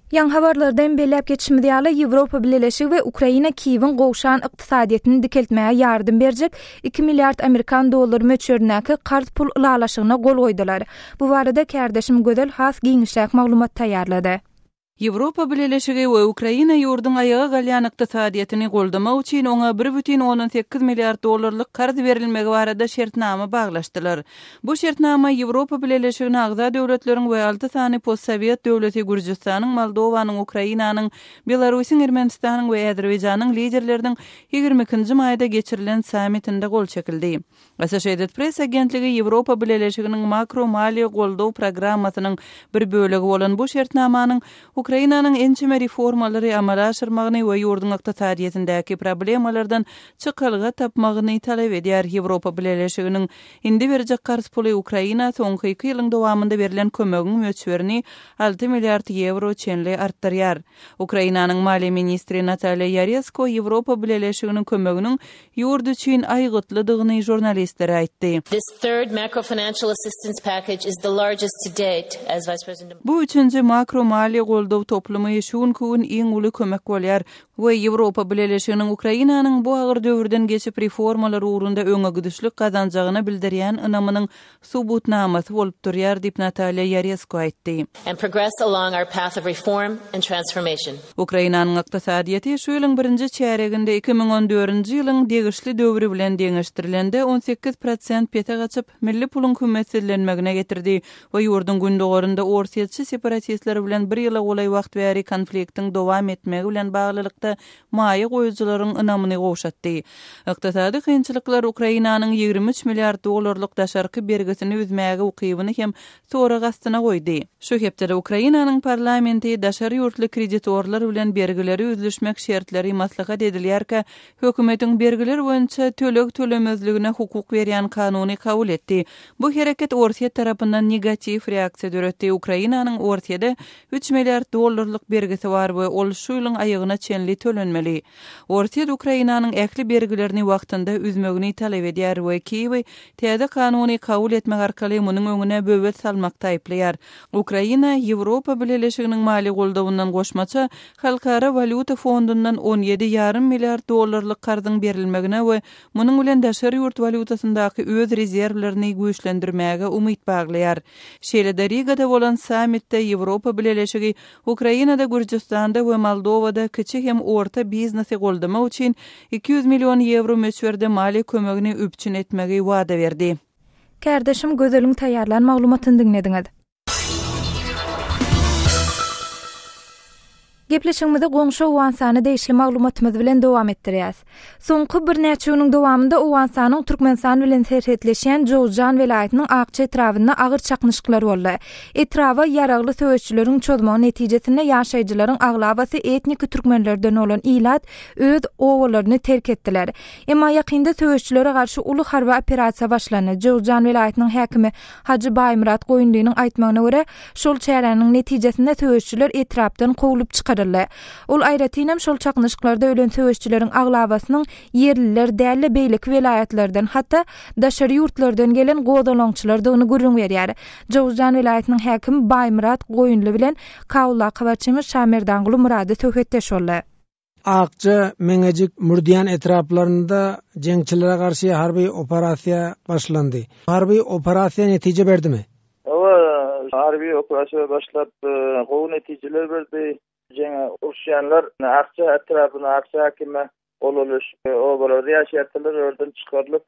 Ýaňy habarlarda hem belläp geçişimiz ýaly, Ýewropa Bileleşigi we Ukraina Kiýewiň gowşan ykdysadyýetini dikeltmäge ýardam berjek iki milliard amerikan dollary möçberindäki karz pul ylalaşygyna gol goýdular. Bu barada kärdeşim Gözel has giňişräk maglumat taýýarlady. Ýewropa Bileleşigi we Ukraina ýurduň aýaga galýan ykdysadyýetini goldamak üçin oňa bir bütin ondan sekiz milliard dollarlyk karz berilmegi barada şertnama baglaşdylar. Bu şertnama Ýewropa Bileleşigine agza döwletleriň we alty sany postsowet döwleti Gürjüstanyň, Moldowanyň, Ukrainanyň, Belarusyň, Ermenistanyň we Azerbaýjanyň liderleriniň 22-nji maýda geçirilen sammitinde gol çekildi. Associated Press agentligi Ýewropa Bileleşiginiň makro-maliýe goldaw programmasynyň bir bölegi bolan bu şertnamanyň Ukrainanyň ençeme reformalary amala aşyrmagyny we ýurduň ykdysadyýetindäki problemalardan çykalga tapmagyny talap edýär. Ýewropa Bileleşiginiň Indi berjek karz puly Ukraina soňky iki ýylyň dowamynda berlen kömegiň möçberini alty milliard ýewro çenli artdyrýar. Ukrainanyň maliýe ministri Natalýa Ýaresko Ýewropa Bileleşiginiň kömeginiň ýurt üçin aýgytlydygyny žurnalistlere aýtdy. This third macro-financial assistance package is the largest to date, as Vice President. Bu üçünji makro-maliýe goldaw toplumy şu günki gün iň uly kömek bolýar. We Ýewropa Bileleşiginiň Ukrainanyň bu agyr döwürden geçip reformalar ugrunda öňegidişlik gazanjagyna bildirýän ynamynyň subutnamasy bolup durýar diýip Natalýa Ýaresko aýtdy. And progress along our path of reform and transformation. Ukrainanyň ykdysadyýeti şu ýylyň birinji çärýeginde 2014-nji ýylyň degişli döwri bilen deňeşdirilende 18 prosent pese gaçyp, milli puluň hümmetsizlenmegine getirdi we ýurduň gündogarynda orsýetçi separatistler bilen bir ýyla golaý wagt bäri konfliktiň dowam etmegi bilen baglylykda maýa goýujylaryň ynamyny gowşatdy. Ykdysady kynçylyklar Ukrainanyň 23 milliard dollarlyk daşarky bergisini üzmäge ukybyny hem sorag astyna goýdy. Şu hepdede Ukrainanyň parlamenti daşary ýurtly kreditorlar bilen bergileri üzlüşmek şertleri maslahat edilýärkä, Hökümetiň bergiler boýunça töleg tölemezligine hukuk berýän kanuny kabul etdi. Bu hereket Orsýet tarapyndan negatiw reaksiýa döretdi. Ukrainanyň Orsýede üç milliard dollarlyk bergisi bar we ol şu ýylyň aýagyna çenli tölenmeli. Orsýet Ukrainanyň ähli bergilerini wagtynda üzmegini talap edýär we Kiýewi täze kanuny kabul etmek arkaly munuň öňüne böwet salmakda aýyplaýar. Ukraina Ýewropa Bileleşiginiň maliýe goldawyndan goşmaça Halkara walýuta fondundan on ýedi ýarym milliard dollarlyk karzyň berilmegine we munuň bilen daşary ýurt walýutasyndaky öz rezerwlerini güýçlendirmäge umyt baglaýar. Şeýle-de Rigada bolan sammitde Ýewropa Bileleşigi Ukrainada, Gürjüstanda we Moldowada kiçi hem orta biznesi goldamak üçin 200 million ýewro möçberde maliýe kömegini üpjün etmegi wada berdi. Kärdeşim Gözeliň taýýarlan maglumatyny diňlediňiz. Gepleşigimizi goňşy Owganystana degişli maglumatymyz bilen dowam etdirýäs. Soňky birnäçe günüň dowamynda Owganystanyň Türkmenistan bilen serhetleşýän Jowzjan welaýatynyň Akça etrabynda agyr çaknyşyklar boldy. Etraba ýaragly söweşçileriň çozmagy netijesinde ýaşaýjylaryň aglabasy etniki türkmenlerden bolan ilat öz obalaryny terk etdiler. Emma ýakynda söweşçilere garşy uly harby operasiýa başlandy. Jowzjan welaýatynyň häkimi Hajy Baýmyrat Goýunlynyň aýtmagyna görä, şol çäräniň netijesinde söweşçiler etrapdan kowlup çykaryldy. Ol aýratynam şol çaknyşyklarda ölen söweşçileriň aglabasynyň ýerliler däl-de beýleki welaýatlardan, hatda daşary ýurtlardan gelen gozgalaňçylardygyny gürrüň berýär. Jowuzjan welaýatynyň häkimi Baýmyrat Goýunly bilen Kabuldaky habarçymyz Şamerdanguly Myrady söhbetdeş boldy. Akja, Meňejik, Mürdiýan etraplarynda jeňçilere garşy harby operasiýa başlandy. Harby operasiýa netije berdimi? Hawa, harby operasiýa başlap, gowy netijeler berdi. Jeňe uruşýanlar Akja etrapyna, Akja häkime golaýlaşyp, obalarda ýaşaýardylar, olardan çykarylyp,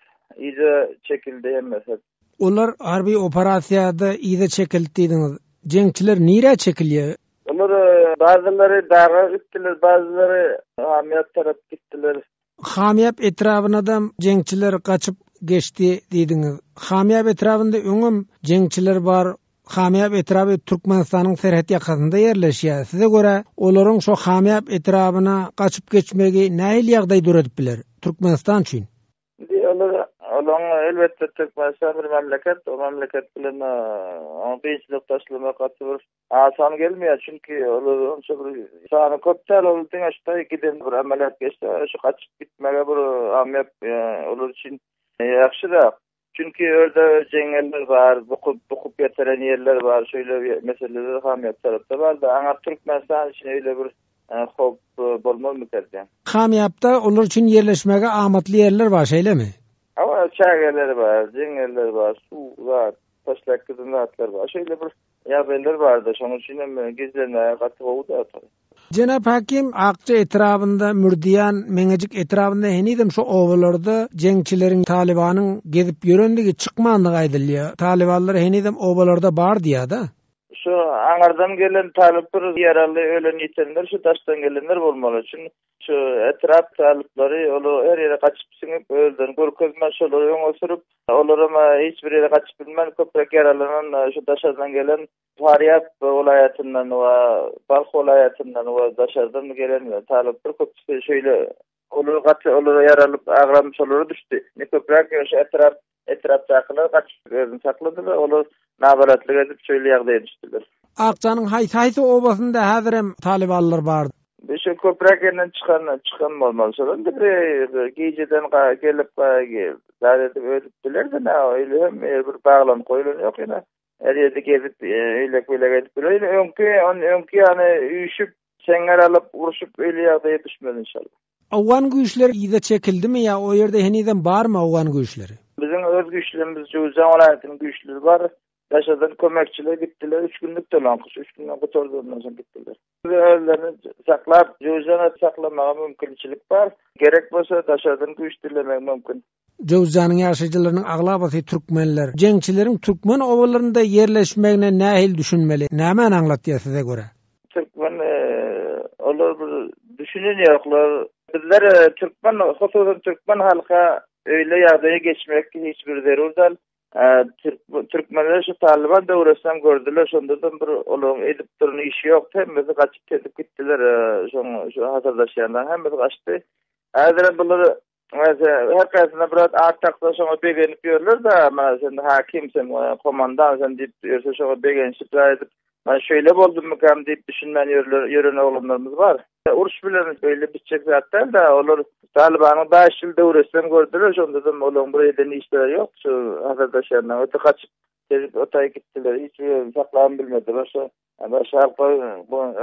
yza çekildi hemmesi. Olar harby operasiýada yza çekildi diýdiňiz. Jeňçiler nirä çekilýär? Olar bazylary daga gitdiler, bazylary Hamyýap tarap gitdiler. Hamyýap etrabynadam jeňçiler gaçyp geçdi diýdiňiz. Hamyýap etrabynda öňem jeňçiler bar. Hamyýap etraby Türkmenistanyň serhet ýakasynda ýerleşýär. Size görä, olaryň şo Hamyýap etrabyna gaçyp geçmegi nähili ýagdaý döredip biler Türkmenistan üçin? Indi olar, olaň elbetde Türkmenistan bir memleket, o memleket bilen gyýçylyk taşlamak gaty bir asan gelmeýär. Çünki olar onça bir sany köp däl, ol diňe şu taý giden bir ameliyat geçse, şu gaçyp gitmege bir ameliyat olar üçin ýagşyrak. Çünki ýerde jeňňeller bar, bukup, bukup ýatyran ýerler bar, şeýle meseleler Hamýap tarapda bar-da, aňar Türkmenistan üçin öýle bir howp bolmazmyka diýýän. Hamýapda olar üçin ýerleşmäge amatly ýerler bar, şeýlemi? Hawa, çägeler bar, jeňňeller bar, suw zat, taşlap giden zatlar bar. Şeýle bir ýagdaýlar bar-da, şonuň üçin hem gizlenmäge gaty gowy-da. Jenap Hakim, Akja etrabynda, Mürdiýan, Meňejik etrabynda henizem şu obalarda jeňçileriň, Talybanyň gezip ýörendigi, çykmandygy aýdylýar. Talybanlar henizem obalarda bar diýýär-de. Şu aňyrdan gelen talyplar ýaraly ölen ýitenler şu daşdan gelenler bolmaly. Çün şu etrap talyplary olar her ýere gaçyp siňip özlerini görkezmän şolary öňe sürüp olaram hiç bir ýere gaçyp bilmän köpräk ýaralanan şu daşardan gelen Farýap welaýatyndan we Balh welaýatyndan we daşardan gelen talyplar köpüsi şeýle olar gaty olara ýaralyp agram şolara düşdi. Indi köpräk şu etrap etrapdakylar gaçyp özüni sakladylar, olar nabalatlyk edip şeýle ýagdaýa düşdüler. Akjanyň haýsy-haýsy obasynda häzirem talybanlar bar? Bu şu köpräk ýerinden çykan çykan bolmaly. Şol indi bir gijeden gelip zat edip ölüpdiler-de, öýle hem bir baglanyp goýlan ýok ýene. Her ýerde gezip, eýlek-beýlek edip biler. Ýöne öňki, on öňki ýaly üýşüp, seňňer alyp, urşup öýle ýagdaýa düşmez inşallah. Owgan güýçleri yza çekildimi ýa o ýerde henizem barmy owgan güýçleri? Biziň öz güýçlerimiz Jöwüzjan welaýatynyň güýçleri bar. Daşardan kömekçiler gitdiler. Üç günlük dolankyş. Üç günden gutardy ondan soň gitdiler. Özlerini saklap, Jöwüzjany saklamaga mümkinçilik bar. Gerek bolsa daşardan güýç dilemek mümkin. Jöwzjanyň ýaşaýjylarynyň aglabasy türkmenler. Jeňçileriň türkmen obalarynda ýerleşmegine nähili düşünmeli? Nämäni aňlatýar size görä? Türkmen olar bir düşünen ýoklar. Bizler türkmen, hususan türkmen halka öýle ýagdaýa geçmek hiç bir zerur däl. Türkmenler şu Talyban döwresinem gördüler, şonda-da bir olaryň edip duran işi ýokdy, hemmesi gaçyp kesip gitdiler, şoň şu hasarlaşýanlaryň hemmesi gaçdy. Häzirem bular Her haýsyna biraz at daksa şoňa begenip ýörler-de, mana sen hakim sen, komandan sen diýip ýörse şoňa begenişip zat edip, mana şeýle boldummykam diýip düşünmän ýörler, ýören oglanlarymyz bar. Uruş bilen beýle bitjek zat däl-de, olar Talybanyň bäş ýyl döwresinem gördüler, şonda-da olaryň bir eden işleri ýok, şu hasardaşýanlaryň öte gaçyp, gezip otaý gitdiler, hiç bir ýerini saklabam bilmediler, şo başga halklar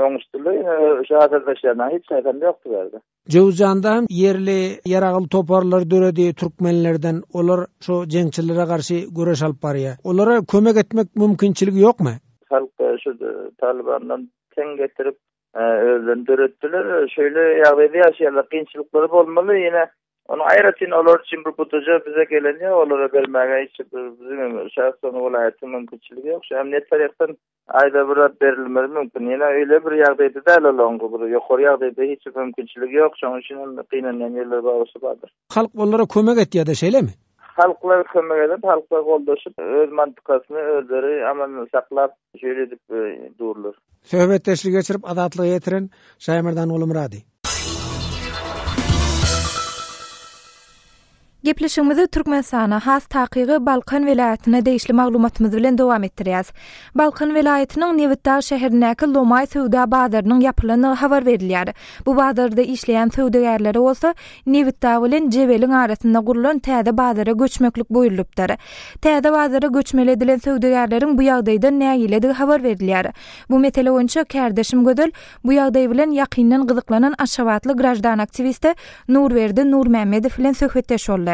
oňuşdylar, ýöne şu hasardaşýanlaryň hiç haýsam ýokdy bärde. Jöwzjanda hem ýerli ýaragly toparlar döredi türkmenlerden, olar şo jeňçilere garşy göreş alyp barýar. Olara kömek etmek mümkinçiligi ýokmy? Halk şu Talybandan teň getirip özlerini döretdiler. Şeýle ýagdaýda ýaşaýarlar. Kynçylyklary bolmaly. Ýene onuň aýratyn olar üçin bir budaja bize gelen ýok. Olara bermäge hiç bir biziň hem şahsan welaýatyň mümkinçiligi ýok. Şu emniýet tarapdan Aýda bir zat berilmegi mümkin. Ýene öýle bir ýagdaýda däl olaryň bir ýokary ýagdaýda hiç bir mümkinçiligi ýok. Şonuň üçin hem gynanýan ýerleri bar bolsa bardyr. Halk olara kömek etýär-de şeýlemi? Halklar kömek edip, halklar goldaşyp, öz mantykasyny özleri aman saklap şeýle edip durlar. Söhbetdeşligi geçirip Azatlyga ýetiren Şaýmerdan Gulumyrady. Gepleşigimizi Türkmenistana, has takygy Balkan welaýatyna degişli maglumatymyz bilen dowam etdirýäs. Balkan welaýatynyň Nebitdag şäherindäki Lomaý söwda bazarynyň ýapylandygy habar berilýär. Bu bazarda işleýän söwdagärlere bolsa Nebitdag bilen Jebeliň arasynda gurlan täze bazara göçmeklik buýrulypdyr. Täze bazara göçmeli edilen söwdagärleriň bu ýagdaýdan nägiledigi habar berilýär. Bu mesele boýunça kärdeşim Gözel Bu ýagdaý bilen ýakyndan gyzyklanan aşgabatly graždan aktiwisti Nurberdi Nurmämmedow bilen söhbetdeş boldy.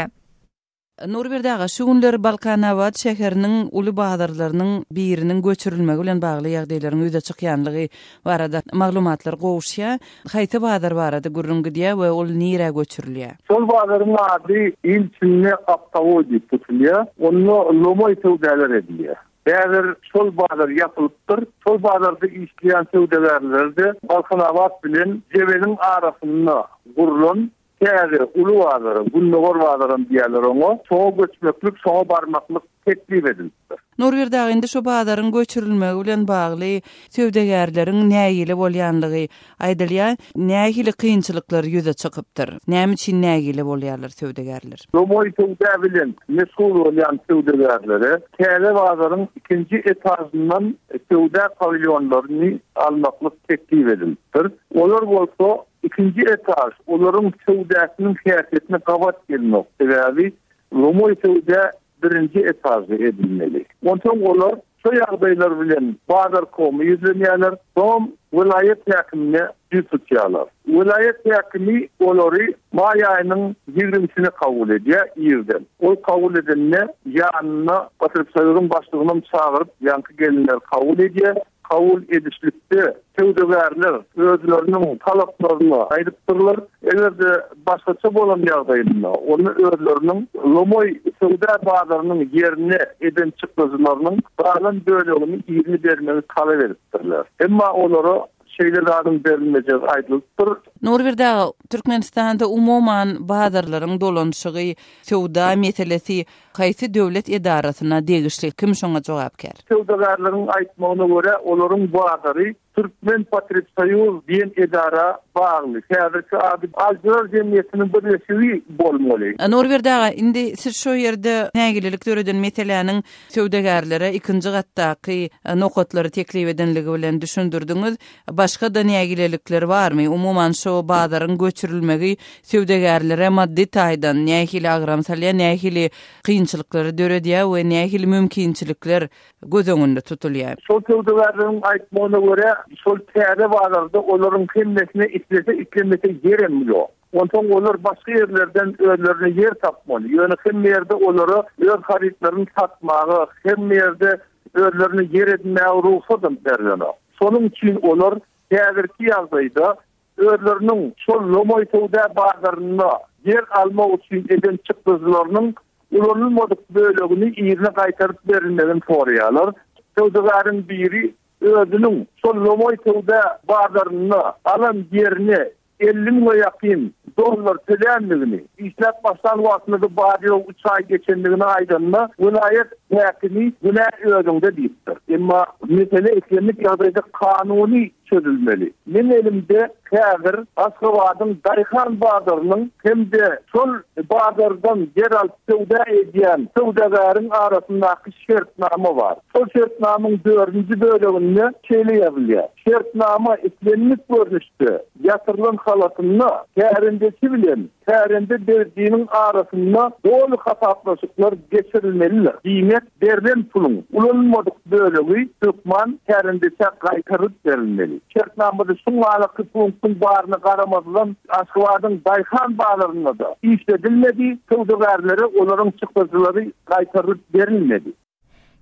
Nurberdi aga, şu günler Balkanabat şäheriniň uly bazarlarynyň biriniň göçürilmegi bilen bagly ýagdaýlaryň ýüze çykýanlygy barada maglumatlar gowuşýar. Haýsy bazar barada gürrüň gidýär we ol nirä göçürilýär? Şol bazaryň ady il içinde Optowoý diýip tutulýar. Onda lomaý söwdalar edilýär. Häzir şol bazar ýapylypdyr. Şol bazarda işleýän söwdagärleri-de Balkanabat bilen Jebeliň arasynda gurlan täze uly bazara, Gündogar bazaram diýýärler oňa, şoňa göçmeklik, şoňa barmaklyk teklip edilipdir. Nurberdi aga, indi şu bazaryň göçürilmegi bilen bagly söwdagärleriň nägile bolýanlygy aýdylýar. Nähili kynçylyklar ýüze çykypdyr? Näme üçin nägile bolýarlar söwdagärler? Lomaý söwda bilen meşgul bolýan söwdagärlere täze bazaryň ikinji etažyndan söwda pawilýonlaryny almaklyk teklip edilipdir. Olar bolsa ikinji etaž olaryň söwdasynyň häsiýetine gabat gelmok. Sebäbi lomaý söwda. birinji etažda edilmeli. Onsoň olar şo ýagdaýlar bilen bazarkoma ýüzlenýärler, soňam welaýat häkimine ýüz tutýarlar. Welaýat häkimi olary maý aýynyň ýigrimisine kabul edýär, irden. Ol kabul edende ýanyna Potrebsoýuzyň başlygynam çagyryp, ýaňky gelinleri kabul edýär. Kabul edişlikde söwdagärler özleriniň talaplaryny aýdypdyrlar. Eger-de başgaça bolan ýagdaýynda, onda özleriniň lomaý söwda bazarynyň ýerine eden çykdajylarynyň galan bölegini yzyna bermegi talap edipdirler. Emma olara şeýle zadyň berilmejegi aýdylypdyr. Nurberdi aga, Türkmenistanda umuman bazarlaryň dolanyşygy, söwda meselesi haýsy döwlet edarasyna degişli, kim şoňa jogapkär? Söwdagärleriň aýtmagyna görä, olaryň bazary Türkmenpotrebsoýuz diýen edara bagly. Häzirki ady Alyjylar jemgyýetiniň birleşigi bolmaly. Nurberdi aga, indi siz şo ýerde nägilelik döreden meseläniň söwdagärlere ikinji gatdaky nokatlary teklip edenligi bilen düşündirdiňiz. Başga-da nägilelikler barmy? Umuman, şo bazaryň göçürilmegi söwdagärlere maddy taýdan nähili agram salýar, nähili kynçylyklary döredýär we nähili mümkinçilikler göz öňünde tutulýar? Şol söwdagärleriň aýtmagyna görä, şol täze bazarda olaryň hemmesine islese-islemese ýerem ýok. Onsoň olar başga ýerlerden özlerine ýer tapmaly. Ýöne hemme ýerde olara öz harytlaryny satmaga, hemme ýerde özlerine ýer edinmäge rugsadam berlenok. Şonuň üçin olar häzirki ýagdaýda özleriniň şol lomaý söwda bazarynda ýer almak üçin eden çykdajylarynyň ulanylmadyk bölegini yzyna gaýtaryp berilmegini soraýarlar. Söwdagäriň biri özüniň şol lomaý söwda bazarynda alan ýerine 50 müňe ýakyn dollar töländigini, işläp başlan wagtynda-da bary-ýogy üç aý geçendigini aýdanda, welaýat häkimi günä özüňde diýipdir. Emma mesele islendik ýagdaýda kanuny çözülmeli. Meň elimde häzir Aşgabadyň daýhan bazarynyň hem-de şol bazardan ýer alyp söwda edýän söwdagäriň arasyndaky şertnama bar. Şol şertnamyň dördünji böleginde şeýle ýazylýar, Şertnama islendik görnüşde ýatyrylan halatynda kärendeçi bilen kärende berijiniň arasynda doly hasaplaşyklar geçirilmelidir. Diýmek, berlen puluň ulanylmadyk bölegi hökman kärendeçä gaýtarylyp berilmeli. Şertnamada şuňalaky punktyň baryna garamazdan, Aşgabadyň daýhan bazarynda-da işledilmedi, söwdagärlere olaryň çykdajylary gaýtarylyp berilmedi.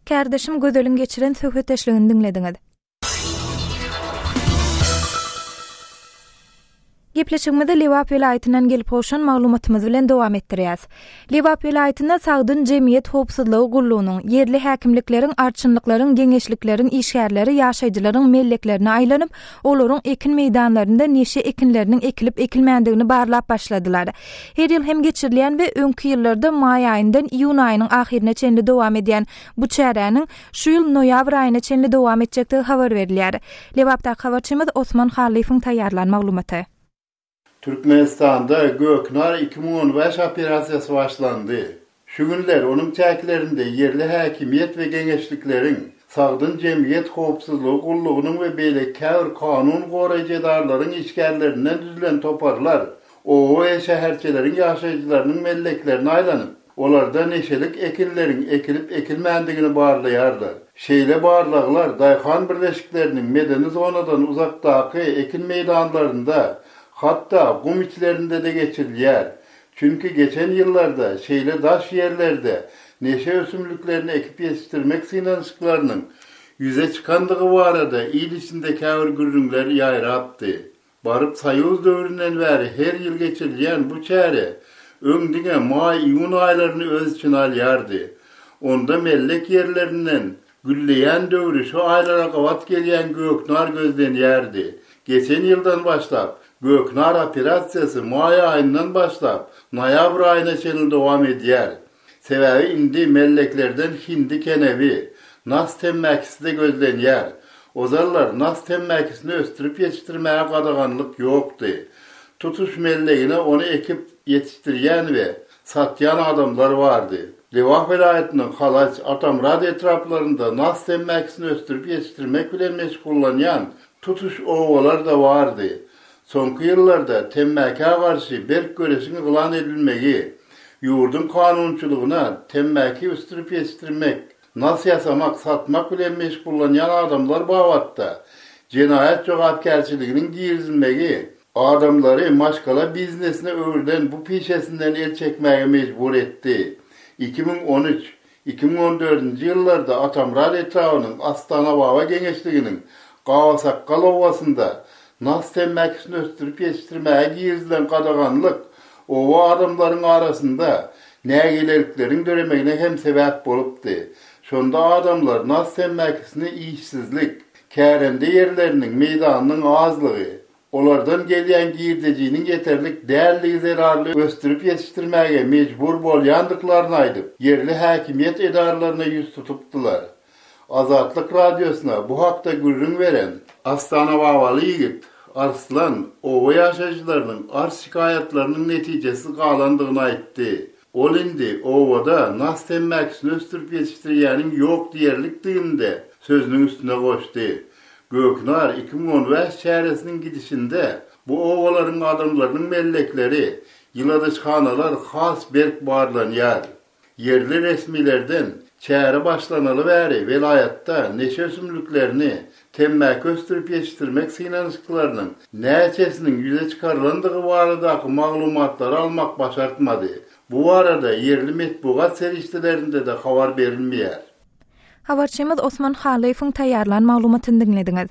Kärdeşim Gözeliň geçiren söhbetdeşligini diňlediňiz. Gepleşigimizi Lebap welaýatyndan gelip gowşan maglumatymyz bilen dowam etdirýäs. Lebap welaýatynda Sagdyn jemgyýet howpsuzlygy gullugynyň, ýerli häkimlikleriň, arçynlyklaryň, geňeşlikleriň işgärleri ýaşaýjylaryň melleklerine aýlanyp, olaryň ekin meýdanlarynda neşe ekinleriniň ekilip-ekilmändigini barlap başladylar. Her ýyl hem geçirilýän we öňki ýyllarda maý aýyndan iýun aýynyň ahyryna çenli dowam edýän bu çäräniň şu ýyl noýabr aýyna çenli dowam etjekdigi habar berilýär. Lebapdaky habarçymyz Osman Hallyýewiň taýýarlan maglumaty. Türkmenistanda Göknar 2015 operasiýasy başlandy. Şu günler onuň çäklerinde ýerli häkimiýet we geňeşlikleriň, Sagdyn jemgyýet howpsuzlygy gullugynyň we beýleki käbir kanun goraýjy edaralaryň işgärlerinden düzülen toparlar oba we şäherçeleriň ýaşaýjylarynyň melleklerine aýlanyp, olarda neşelik ekinleriň ekilip-ekilmändigini barlaýarlar. Şeýle barlaglar daýhan birleşikleriniň medeni zonadan uzakdaky ekin meýdanlarynda, hatda gum içlerinde-de geçirilýär. Çünki geçen ýyllarda şeýle daş ýerlerde neşe ösümliklerini ekip ýetişdirmek synanyşyklarynyň ýüze çykandygy barada il içinde käbir gürrüňler ýaýrapdy. Baryp soýuz döwründen bäri her ýyl geçirilýän bu çäre öň diňe maý-iýun aýlaryny öz içine alýardy. Onda mellek ýerlerinden Gülleýän döwri şu aýlara gabat gelýän göknar gözlenýärdi. Geçen ýyldan başlap, göknar operasiýasy maý aýyndan başlap, noýabr aýyna çenli dowam edýär. Sebäbi indi melleklerden hindi kenebi, nas temmäkisi-de gözlenýär. Ozallar nas temmäkisini ösdürip ýetişdirmäge gadaganlyk ýokdy. Tutuş mellegine ony ekip ýetişdirýän we satýan adamlar bardy. Lebap welaýatynyň Halaç, Atamyrat etraplarynda nas temmäkisini ösdürip ýetişdirmek bilen meşgullanýan tutuş obalar-da bardy. Soňky ýyllarda temmäkä garşy berk göreşiň yglan edilmegi. Ýurduň kanunçylygyna temmäki ösdürip ýetişdirmek, nas ýasamak, satmak bilen meşgullanýan adamlar babatda jenaýat jogapkärçiliginiň girizilmegi adamlary maşgala biznesine öwrülen bu pişesinden el çekmäge mejbur etdi. 2013, 2014-nji ýyllarda Atamyrat etrabynyň Astanababa geňeşliginiň Gabasakgal obasynda nas temmäkisini ösdürip ýetişdirmäge girizilen gadaganlyk oba adamlaryň arasynda nägilelikleriň döremegine hem sebäp bolupdy. Şonda adamlar nas temmäkisini işsizlik, kärende ýerleriniň meýdanynyň azlygy, Olardan gelýän girdejiniň ýeterlik däldigi zerarly ösdürip ýetişdirmäge mejbur bolýandyklaryny aýdyp, ýerli häkimiýet edaralaryna ýüz tutupdylar. Azatlyk Radiosyna bu hakda gürrüň beren Astanababaly ýigit Arslan oba ýaşaýjylarynyň arz-şikaýatlarynyň netijesiz galandygyny aýtdy. Ol indi obada nas temmäkisini ösdürip ýetişdirýäniň ýok diýerlikdigini-de sözüniň üstüne goşdy. Göknar 2015 çäresiniň gidişinde bu obalaryň adamlarynyň mellekleri, ýyladyşhanalar has berk barlanýar. Ýerli resmilerden çäre başlanaly bäri welaýatda neşe ösümliklerini, temmäki ösdürip ýetişdirmek synanyşyklarynyň näçesiniň ýüze çykarylandygy baradaky maglumatlary almak başartmady. Bu barada ýerli metbugat serişdelerinde-de habar berilmeýär. Habarçymyz Osman Halyýewiň taýýarlan maglumatyny diňlediňiz.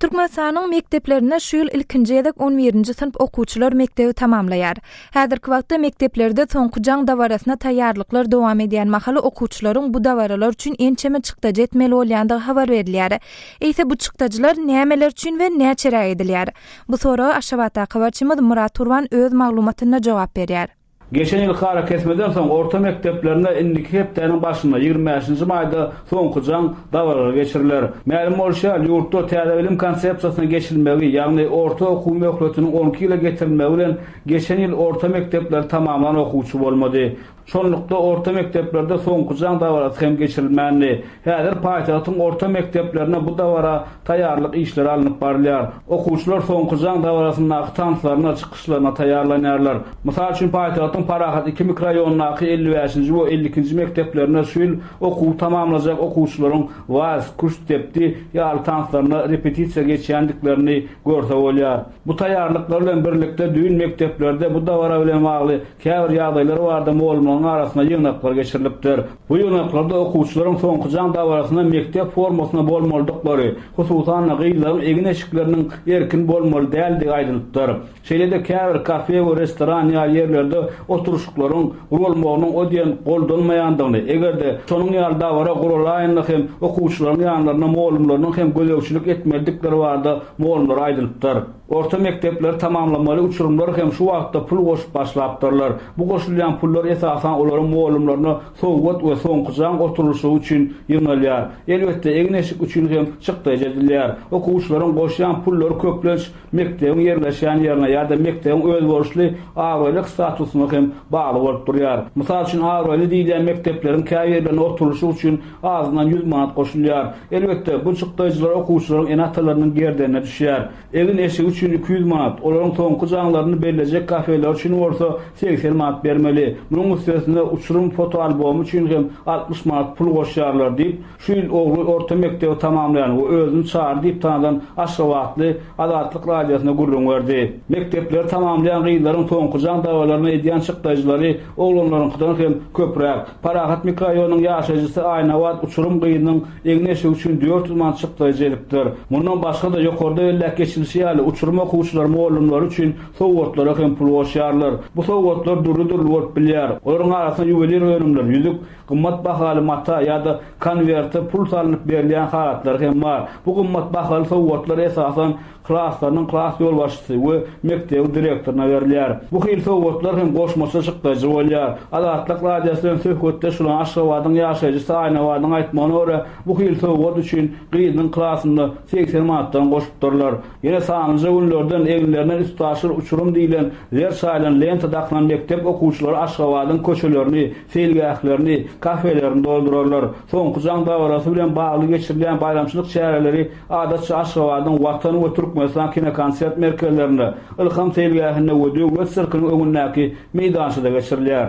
Türkmenistanyň mekdeplerinde şu ýyl ilkinji gezek on birinji synp okuwçylar mekdebi tamamlaýar. Häzirki wagtda mekdeplerde soňky jaň dabarasyna taýýarlyklar dowam edýän mahaly okuwçylaryň bu dabaralar üçin ençeme çykdajy etmeli bolýandygy habar berilýär. Eýse bu çykdajylar nämeler üçin we näçeräk edilýär? Bu soraga Aşgabatdaky habarçymyz Myrat Gurban öz maglumatynda jogap berýär. Geçen ýylky arakesmeden soň orta mekdeplerinde indiki hepdäniň başynda, 25-nji maýda soňky jaň dabaralary geçiriler. Mälim bolşy ýaly, ýurtda täze bilim konsepsiýasyna geçilmegi, ýagny orta okuw möhletiniň 12 ýyla getirilmegi bilen geçen ýyl orta mekdepleri tamamlan okuwçy bolmady. Şonlukda orta mekdeplerde soňky jaň dabarasy hem geçirilmändi. Häzir paýtagtyň orta mekdeplerinde bu dabara taýýarlyk işleri alnyp barylýar. Okuwçylar soňky jaň dabarasyndaky tanslaryna, çykyşlaryna taýýarlanýarlar. Mysal üçin, paýtagtyň Parahat iki mikroraýonyndaky 55-nji we 52-nji mekdeplerinde şu ýyl okuwy tamamlajak okuwçylaryň wals, küştdepdi ýaly tanslaryna repetisiýa geçýändiklerini görse bolýar. Bu taýýarlyklar bilen birlikde düýn mekdeplerde bu dabara bilen bagly Käbir ýagdaýlar barada mugallymlaryň arasynda ýygnaklar geçirilipdir. Bu ýygnaklarda okuwçylaryň soňky jaň dabarasynda mekdep formasynda bolmalydyklary, hususan-da, gyzlaryň egin-eşikleriniň erkin bolmaly däldigi aýdylypdyr. Şeýle-de käbir kafe we restoran ýaly ýerlerde oturyşyklaryň guralmagynyň o diýen goldanmaýandygyny, eger-de şonuň ýaly dabara guralaýanda hem okuwçylaryň ýanlarynda mugallymlarynyň hem gözegçilik etmelidikleri barada mugallymlara aýdylypdyr. Orta mekdepleri tamamlamaly uçurymlar hem şu wagtda pul goşup başlapdyrlar. Bu goşulýan pullar esasan olaryň mugallymlaryna sowgat we soňky jaň oturylyşygy üçin ýygnalýar. Elbetde, egin-eşik üçin hem çykdaýjy edilýär. Okuwçylaryň goşýan pullary köplenç mekdebiň ýerleşýän ýerine ýa-da mekdebiň özboluşly abraýlyk statusyna hem bagly bolup durýar. Mysal üçin, abraýly diýilýän mekdepleriň käbirlerinde oturylyşyk üçin azyndan 100 manat goşulýar. Elbetde, bu çykdaýjylar okuwçylaryň ene-atalarynyň gerdenine düşýär. Egin-eşigi üçin 200 manat, olaryň soňky jaňlaryny bellejek kafeleri üçin bolsa 80 manat bermeli. Munuň üstesine uçurym fotoalbomy üçin hem 60 manat pul goşýarlar diýip, şu ýyl ogly orta mekdebi tamamlaýan we özüni Çary diýip tanadan aşgabatly Azatlyk Radiosyna gürrüň berdi. Mekdepleri tamamlaýan gyzlaryň soňky jaň dabaralaryna edýän çykdaýjylary oglanlaryňkydan hem köpräk. Parahat mikroraýonynyň ýaşaýjysy Aýnabat uçurym gyzynyň egin-eşigi üçin 400 manat çykdaýjy edipdir. Mundan başga-da, ýokarda belläp geçilişi ýaly, uçurym okuwçylary mugallymlary üçin sowgatlara hem pul goşýarlar. Bu sowgatlar dürli-dürli bolup bilýär. Olaryň arasynda ýuwelir önümler, ýüzük, gymmat bahaly mata ýa-da konwerte pul salnyp berilýän halatlary hem bar. Bu gymmat bahaly sowgatlar esasan klaslarynyň klas ýolbaşçysy we mekdebiň direktoryna berilýär. Bu hili sowgatlar hem goşmaça. goşmaça çykdajy bolýar. Azatlyk Radiosy bilen söhbetdeş bolan Aşgabadyň ýaşaýjysy Aýnabadyň aýtmagyna görä, bu hili sowgat üçin gyzynyň klasynda 80 manatdan goşupdyrlar. Ýene sanlyja günlerden eginlerine üstaşyr uçurym diýlen zer çaýylan lenta dakylan mekdep okuwçylary Aşgabadyň köçelerini, seýilgählerini, kafelerini doldurarlar. Soňky jaň dabarasy bilen bagly geçirilýän baýramçylyk çäreleri adatça Aşgabadyň Watan we Türkmenistan kinokonsert merkezlerinde, Ylham seýilgähinde we Döwlet sirkiniň öňündäki meýdançada geçirilýär.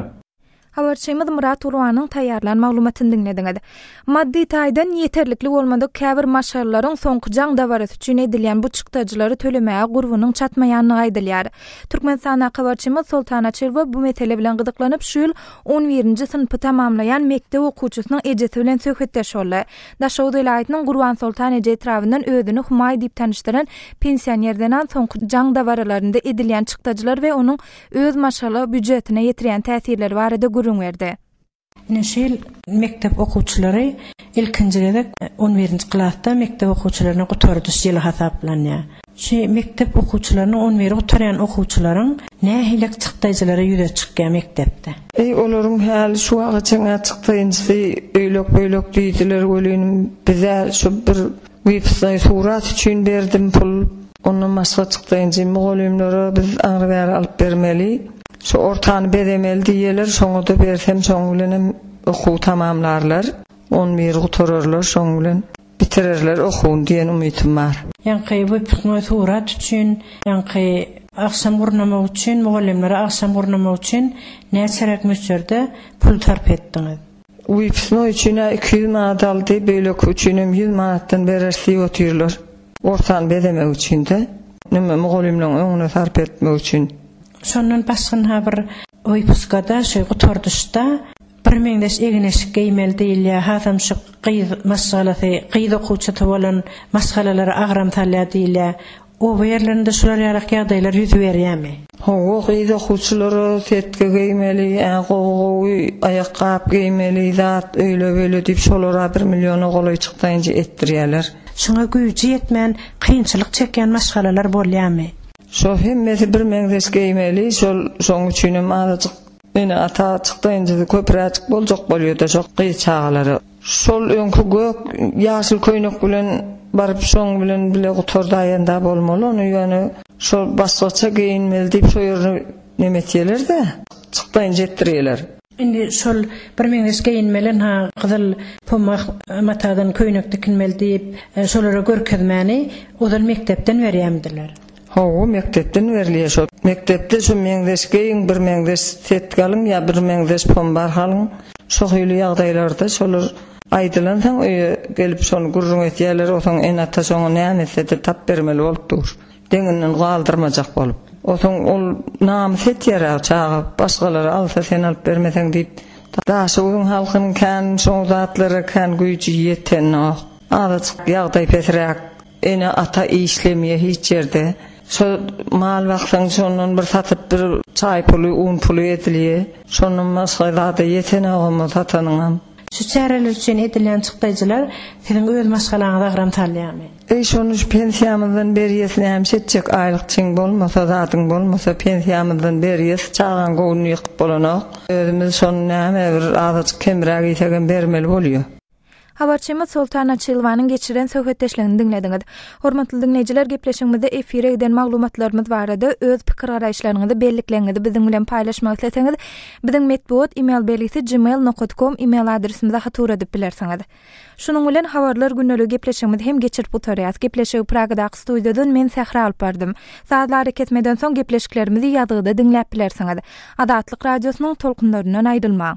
Habarçymyz Myrat Gurbanyň taýýarlan maglumatyny diňlediňiz. Maddy taýdan ýeterlikli bolmadyk käbir maşgalalaryň soňky jaň dabarasy üçin edilýän bu çykdajylary tölemäge gurbunyň çatmaýandygy aýdylýar. Türkmenistandaky habarçymyz Soltan Açylowa bu mesele bilen gyzyklanyp, şu ýyl on birinji synpy tamamlaýan mekdep okuwçysynyň ejesi bilen söhbetdeş boldy. Daşoguz welaýatynyň Gurbansoltan eje etrabyndan özüni Humaý diýip tanyşdyran pensioner zenan soňky jaň dabaralarynda edilýän çykdajylar we onuň öz maşgala býujetine ýetirýän täsirleri barada gürrüň berdi. Ine şu ýyl mekdep okuwçylary ilkinji gezek on birinji klasda mekdep okuwçylaryna gutardyş ýyly hasaplanýar. Şu mekdep okuwçylarynyň on biri gutarýan okuwçylaryň nähilek çykdaýjylary ýüze çykýar mekdepde? Eý olaryň häli şu wagta çenä çykdaýynjysy öýlek-beýlek diýdiler welinim bizä şu bir wypysnoý surat üçin berdim pul ondan başga çykdaýynjy mugallymlara biz aňry-bäri alyp bermeli şu ortany bezemeli diýýäler şoňada bersem şoň bilenem okuwy tamamlarlar on biri gutararlar şoň bilen. Bitirerler okuwyny diýen umytym bar. Ýaňky wypusnoý surat üçin, ýaňky agşam gurnamak üçin, mugallymlara agşam gurnamak üçin näçeräk möçberde pul sarp etdiňiz? Wypusnoý üçin-ä 200 manat aldy, beýleki üçinem 100 manatdan bereris diýip otyrlar. Ortany bezemek üçin-de, neme mugallymlaryň öňüne sarp etmek üçin. Şondan başga-ha bir wypuskada, şu gutardyşda Birmeňzeş egin-eşik geýmeli diýilýär, hasam şu gyz maşgalasy, gyz okuwçysy bolan maşgalalara agram salýar diýilýär. Oba ýerlerinde şular ýalak ýagdaýlar ýüz berýärmi? Hawa, gyz okuwçylara setge geýmeli, ä gowy-gowy aýakgap geýmeli, zat öýle-beýle diýip şolara bir milliona golaý çykdaýynjy etdirýärler. Şuňa güýji ýetmän kynçylyk çekýän maşgalalar bolýarmy? Şo hemmesi birmeňzeş geýmeli, şol şoň üçinem azajyk Ene-ata çykdaýynjysy köpräjik boljak bolýada şo gyz çagalara. Şol öňki gök ýaşyl köýnek bilen baryp şoň bilen bile gutardaýanda bolmaly ony ýöne şo başgaça geýinmeli diýip şo ýerini neme etýelerde çykdaýynjy etdirýeler. Indi şol bir meňzeş geýinmeli ynha gyzyl pomah matadan köýnek dikinmeli diýip şolara görkezmäni ozal mekdepden berýämidiler. Hawa, mekdepden berilýär şo. Mekdepde şo meňzeş geýiň, bir meňzeş setki alyň ýa bir meňzeş pombarh alyň. Şo hili ýagdaýlarda şolar aýdylansoň öýe gelip şony gürrüň etýärler, osoň ene-ata şoňa näme etse-de tap bermeli bolup dur. Deňinden galdyrmajak bolup. Osoň ol namys etýär-ä çaga, başgalar alsa sen alyp bermeseň diýip. Daşoguzyň halkynyň kän şoň zatlara kän güýji ýetenok. Azajyk ýagdaý pesräk. Ene-ata işlemýä hiç ýerde. Şo mal baksaň şondan bir satyp bir çaý puly, un puly edilýä. Şondan başga zada ýetenogam o satanyňam. Şu çäreler üçin edilýän çykdaýjylar siziň öz maşgalaňyza agram salýarmy? Eý şony şu pensiýamyzdan berýäs nämiş etjek aýlykçyň bolmasa zadyň bolmasa pensiýamyzdan berýäs çagaň göwnüni ýykyp bolanok. Özümiz şony näme bir azajyk kemräk iýsegem bermeli bolýa. Habarçymyz Soltan Açylowanyň geçiren söhbetdeşligini diňlediňiz. Hormatly diňleýjiler, gepleşigimizde efire giden maglumatlarymyz barada öz pikir-garaýyşlaryňyzy, bellikleriňizi biziň bilen paýlaşmak isleseňiz, biziň metbugat e-mail belgisi gmail nokat kom e-mail adresimize hat ugradyp bilersiňiz. Şunuň bilen Habarlar gündeliği gepleşigimizi hem geçirip gutarýas. Gepleşigi Pragadaky studiýadan men Sähra alyp bardym. Sazly arakesmeden soň gepleşiklerimizi ýazgyda diňläp bilersiňiz. Azatlyk Radiosynyň tolkunlaryndan aýrylmaň.